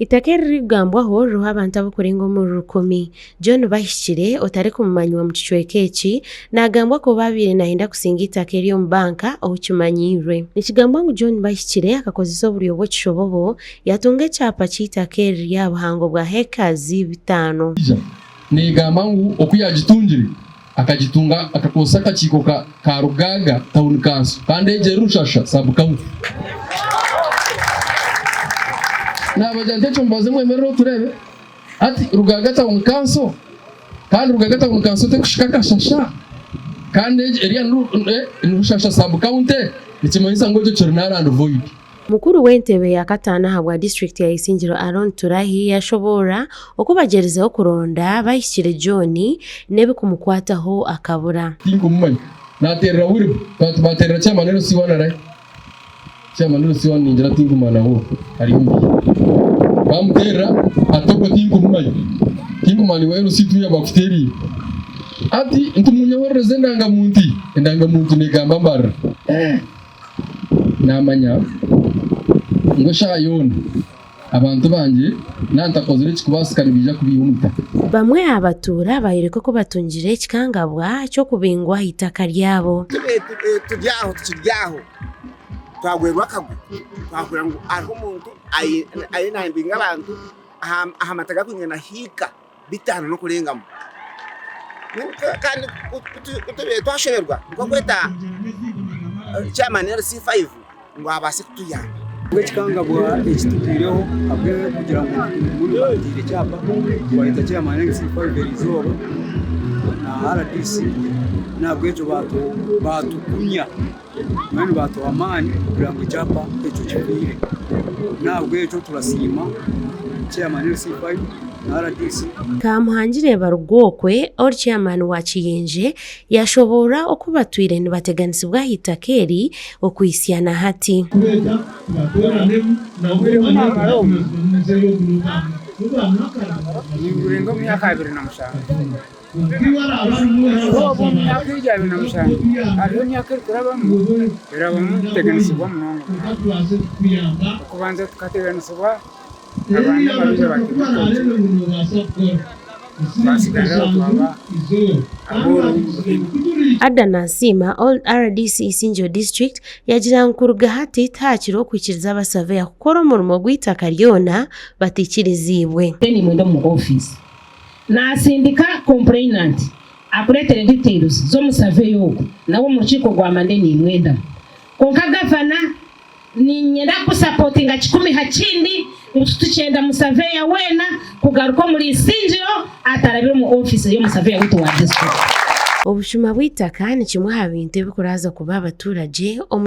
Eitaka eririkugambwaho ririho abantu abarikurenga omuri rukumi. John Bahikire, otarikumumanywa omu kicweka eki, naagambwa kuba abaire naayenda kusinga eitaka eri omu banka ou kimanyiirwe. Nikigambwa ngu John Bahikire akakozesa oburyo bw'ekishobobo yaatunga ekyapa ky'eitaka eriri aha buhango bwa hectares bitaano. Neegamba ngu oku yaagitungire akagitunga akakozesa akakiiko ka Rugaaga Town Council kandi egyo eri Rushasha Sub County. Naabagira nti ekyo mubaze mwemerereho tureebe. Hati Rugaaga Town Council kandi Rugaaga Town Council terikushika Kashasha kandi egyo eriya ni Rushasha Sub County nikimanyisa ngu ekyo kiri null and void. Mukuru w'entebe ya kataano ahabwa disiturikiti ya Isingiro Aaron Turahi yashoboorora oku bagyerizeho kuronda Bahikire John n'ebikumukwataho akabura. Tinkumumanya. Naterera Wilber. Baterera Chairman LC1 arahi? Chairman LC1 ningira tinkumanya nawe ari omu bihe. Bamuterera ati ogwo tinkumumanya. Tinkumanya iwe LC2 yabakuteriire. Ati nti munyoherereze endangamuntu. Endangamuntu negamba Mbarara. Eh! Naamanya ngu eshaaha yoona abantu bangye naaba ntakozire ekirikubaasika nibaija kubiiha omu itaka. Bamwe aha batuura baayoreka oku batungire ekikangabwa ky'okubingwa aha itaka ryabo. Turi aho tukiri aho twagwerwa akagwe twahurira ngu hariho omuntu ariyo nabinga abantu aha mata garikwingana hiika bitaano n'okurengamu. Kandi ku tubaire twashoberwa nikwo kweta chairman LC5 ngu abaase kutuyamba. Ekikangabwa eki tugwireho ahabw'okugira ngu mbwenu batuteire ekyapa twayeta chairman LC5 eriizooba na RDC n'ahabw'ekyo baatugumya mbwenu baatuha amaani kugira ngu ekyapa ekyo kihweire n'ahabw'ekyo turasiima chairman LC5 na RDC. Kamuhangire Barugwokwe, ori chairman wa Kiyenje yashoboorora oku batwire nibateganisibwa aha itaka eri okuhitsya na hati. Ningurenga omu myaka 27. Obu omu myaka egyo 27 hariho emyaka erikurabamu erabamu kuteganisibwa munonga munonga. Okubanza tukateganisibwa abaana ababaire batema etookye twatsigara twaba abooro omu buhene. Ada Nasiima, Old RDC Isingiro District yagira ngu kuruga hati tihakiriho okwikiriza abasaveya kukora omurimo gw'eitaka ryona bataikiriziibwe. Nimwenda omu ofiisi. Nasindika complainant akuretere details z'omusaveya ogu nawe omu rukiiko rwa Monday nimwendamu. Kwonka gavana niinyenda kukusapotinga kikumi ha kindi ngu titukyenda musaveya weena kugaruka omuri Isingiro atarabire omu ofiisi y'omusaveya waitu wa district. Obushuma bw'eitaka ni kimwe aha bintu ebikuraaza kuba abaturagye omu.